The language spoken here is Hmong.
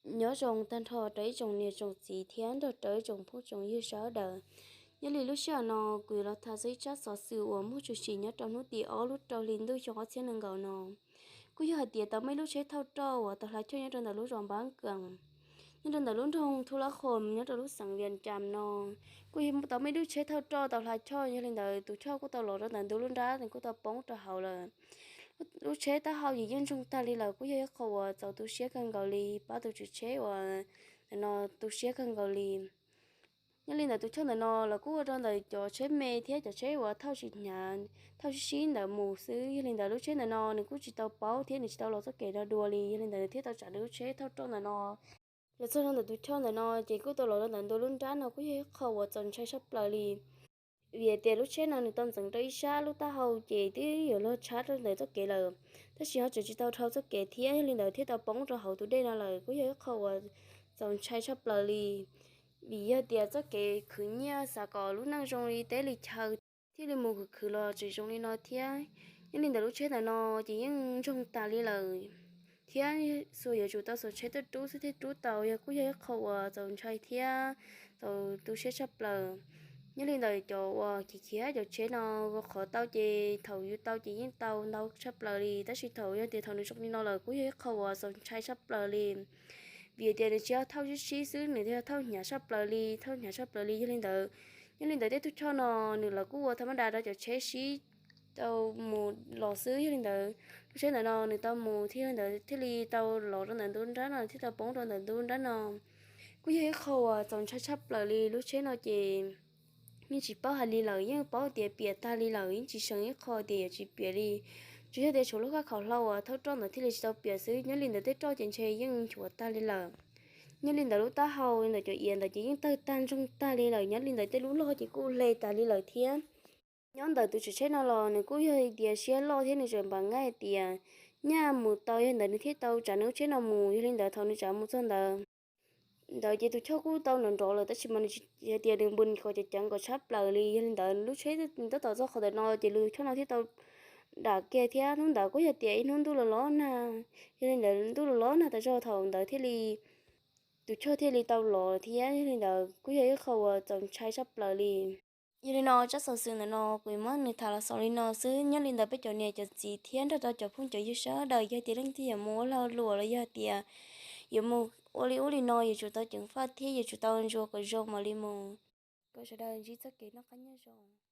Nyob zoo tag nrho rau ib tsoom niam tsoom txiv thiab nrog rau ib tsoom phooj tsoom ywg sawv daws. Nyob li lub sij hawm no kuv yuav los tham txog ib tsab xov xwm uas muaj tshwm sim nyob rau hnub tim ob lub rau hli ntuj xyoo ob txhiab nees nkaum no. Kuj yog hais tias tau muaj ib lub tsheb thauj roj uas tau hla choj nyob rau ntawm lub zos Npab Kam, nyob rau ntawm lub nroog Thu Lab Khom nyob rau lub xeev Vias Cas no. Kuj tau muaj ib lub tsheb thauj roj tau hla choj, yog li ntawd tus choj kuj tau los rau ntawm ntug lub nrab, nws kuj tau poob rau hauv lawm. Lub tsheb taub hau ces yeej ntsoog tag li lawm, kuj yog ib qho uas txaus tu siab kawg nkaus li, pab tus tswv tsheb uas ntawm no tu siab kawg nkaus li. Nyob li ntawd tus choj ntawm no los kuj ua rau ntawm cov tsheb me thiab cov tsheb uas thauj tsis hnyav, thauj sib sib ntawd mus xwb. Yog li ntawd lub tsheb ntawm no nws kuj tsis tau paub thiab nws tsis tau los txoj kev no dua li, yog li ntawd nws thiaj tau tsam lub tsheb thauj roj ntawm no los txog rau ntawm tus choj ntawm no ces kuj tau los rau ntawm ntug lub nrab no, kuj yog ib qho uas txaus ntshai tshaj plaws li. Vim tias lub tsheb no nws tau ntxeev rau ib sab lub taub hau ces twb yuav luag tshab rau ntawm txoj kev lawm, tab sis ho tseem tsis tau dhau txoj kev thiab, yog li ntawd thiaj tau poob rau hauv tus dej no lawm, kuj yog ib qho uas txaus ntshai tshaj plaws li. Vim yog tias txoj kev khwv nyiaj xav kom lub neej zoo li teb li chaw thiaj li mus khwv khwv los tseem zoo li no thiab. Nyob li ntawd lub tsheb ntawm no ces yeej ntsoog tas li lawm, thiab xuas yuav tsum tau xuas tsheb tuaj rub xwb thiaj rub tau, yog kuj yog ib qho uas txaus ntshai thiab txaus tu siab tshaj plaws. Nyob li ntawd cov uas khiav khiav cov tsheb no, qhov tau ces thaum yus tau ces yeej tau ntau tshaj plaws li, tab sis thaum yog tias thaum nws zoo li no lawm kuj yog ib qho uas txaus ntshai tshaj plaws li. Vim tias nws tsis yog thauj sib sib xwb, nws yog thauj hnyav tshaj plaws li, thauj hnyav tshaj plaws li. Yog li ntawd, nyob li ntawd tej tug choj no nws los kuj ua tham mab da rau cov tsheb sib tau mus los xwb. Yog li ntawd lub tsheb ntawm no nws tau mus thiab, yog li ntawd thiaj li tau los rau ntawm ntug nrab no thiab tau poob rau ntawm ntug nrab no. Kuj yog ib qho uas txaus ntshai tshaj plaws li. Lub tsheb no ces yeej tsis paub hais li lawm, yeej paub tias piam tag li lawm, yeej tsis seem ib qho tias yuav tsis piam li. Tsuas yog tias tshuav lub khaj khaum hlau uas thauj roj ntawd thiaj li tsis tau piam xwb, nyob li ntawd tej roj ces ntshe yeej nchuav tag li lawm. Nyob li ntawd lub taub hau ntawm cov iav ntawd ces yeej tawg tag ntsoog tag li lawm, nyob li ntawd tej lub log ces kuj hle tas li lawm thiab. Nyob ntawm tus tswv tsheb no los nws kuj yog tias siab loj thiab nws tseem npam nqaij tias nyaj mus tau, yog ntawd nws thiaj tau tsav nws lub tsheb no mus. Yog li ntawd thaum nws tsav mus txog ntawd, ntawd ces tus choj kuj tau nrov nrov lawm, tab sis mas nws hais tias nws npus kom ceev ceev kom tshaj plaws li. Yog li ntawd lub tsheb tab tom txog qhov ntawm no ces lub choj no thiaj tau dam kiag thiab. Hnub ntawd kuj yog tias ib hnub ntuj los los nag, yog li ntawd ntuj los los nag tas zog, thaum ntawd thiaj li tus choj thiaj li tau los thiab. Yog li ntawd kuj yog ib qho uas txaus ntshai tshaj plaws li. Yog li no tsab xov xwm ntawm no kuv muab nws tham los xaus li no xwb. Nyob li ntawd peb cov niam cov txiv thiab nrog rau cov phooj cov ywg sawv daws, yog tias leej twg yuav mus ua lag luam los yog tias yuav mus ua li ub li no, yuav tsum tau ceev faj thiab yuav tsum tau ntsuas kom zoo mam li mus. Kom sawv daws ntsib txoj kev noj qab nyob zoo.